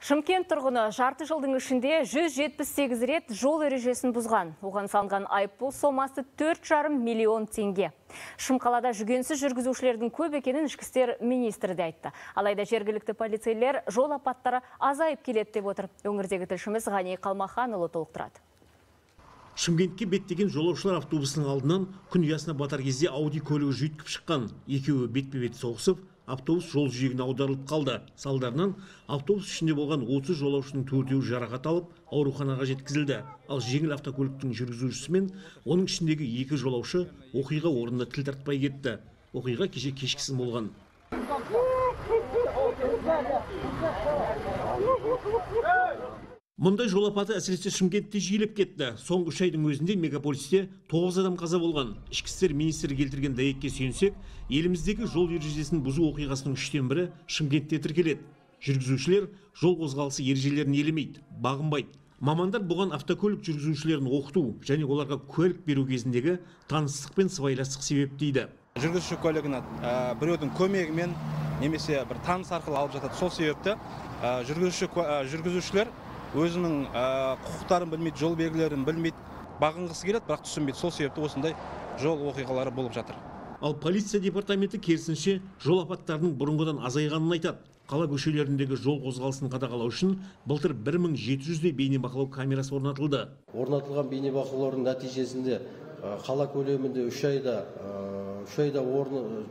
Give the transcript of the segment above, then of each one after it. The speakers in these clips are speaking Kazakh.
Шымкент тұрғыны жарты жылдың ішінде 178 рет жол ережесін бұзған. Оған салынған айыппұл сомасы 4,5 миллион теңге. Шымқалада жүгенсіз жүргізушілердің көп екенін ішкі істер министрі де айтты. Алайда жергілікті полицейлер жол апаттары азайып келеді деп отыр. Өңірдегі тілшіміз Ғани Қалмаханұлы толықтырады. Шымкентке беттеген жолаушылар автобусының алдынан күн ұясына батар кезде Ауди көлігі жүйткіп шыққан. Екеуі бетпе-бет соғысып, автобус жол жиегіне аударылып қалды. Салдарынан автобус ішінде болған 30 жолаушының 4-еуі жарақат алып, ауруханаға жеткізілді. Ал жеңіл автокөліктің жүргізушісі мен оның ішіндегі 2 жолаушы оқиға орнында тіл тартпай кетті. Оқиға кеше кешкісін болған. Мұндай жол апаты әсіресе Шымкентте жиілеп кетті. Соңғы 3 айдың өзінде мегаполисте 9 адам қаза болған. Ішкі істер министрі келтірген дәйекке сүйенсек, еліміздегі жол ережесін бұзу оқиғасының 1/3 Шымкентте тіркеледі. Жүргізушілер жол қозғалысы ережелерін елемейді, бағынбайды. Мамандар бұған автокөлік жүргізушілерін оқыту және оларға куәлік беру кезіндегі таныстық пен сыбайластық себеп дейді. Жүргізуші куәлігін біреудің көмегімен немесе бір таныс арқылы алып жатады. Сол себепті жүргізушілер өзінің құқықтарын білмейді, жол белгілерін білмейді, бағынғысы келеді, бірақ түсінбейді. Сол себепті осындай жол оқиғалары болып жатыр. Ал полиция департаменті керісінше жол апаттарының бұрынғыдан азайғанын айтады. Қала көшелеріндегі жол қозғалысын қадағалау үшін былтыр 1700-дей бейнебақылау камерасы орнатылды. Орнатылған бейнебақылаулардың нәтижесінде қала көлемінде 3 айда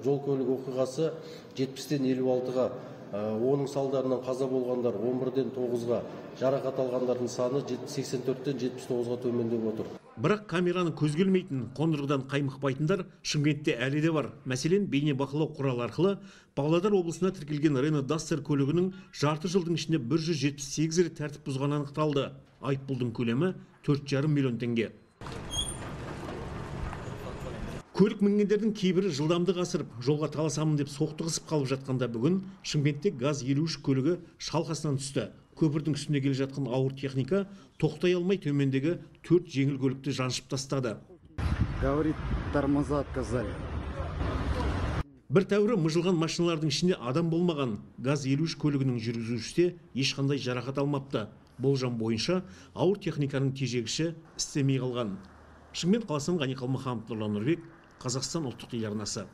жол көлік оқиғасы 70-тен 56-ға, оның салдарынан қаза болғандар 11-ден 9-ға, жарақат алғандардың саны 84-тен 79-ға төмендеп отыр. Бірақ камераны көз келмейтін, қондырғыдан қаймықпайтындар Шымкентте әлі де бар. Мәселен, бейнебақылау құралы арқылы Павлодар облысына тіркелген Рено Дастер көлігінің жарты жылдың ішінде 178 рет тәртіп бұзғаны анықталды. Айыппұлдың көлемі 4,5 миллион теңге. Көлік мінгендердің кейбірі жылдамдық асырып, жолға таласамын деп соқтығысып қалып жатқанда бүгін Шымкентте ГАЗ-53 көлігі шалқасынан түсті. Көпірдің үстінде келе жатқан ауыр техника тоқтай алмай төмендегі 4 жеңіл көлікті жаншып тастады. Говорит, тормоза отказали. Бір тәуірі мыжылған машиналардың ішінде адам болмаған. ГАЗ-53 көлігінің жүргізушісі де ешқандай жарақат алмапты. Болжам бойынша ауыр техниканың тежегіші істемей қалған. Шымкент қаласынан Ғани Қалмаханов, Нұрлан Нұрбек, Қазақстан ұлттық телеарнасы.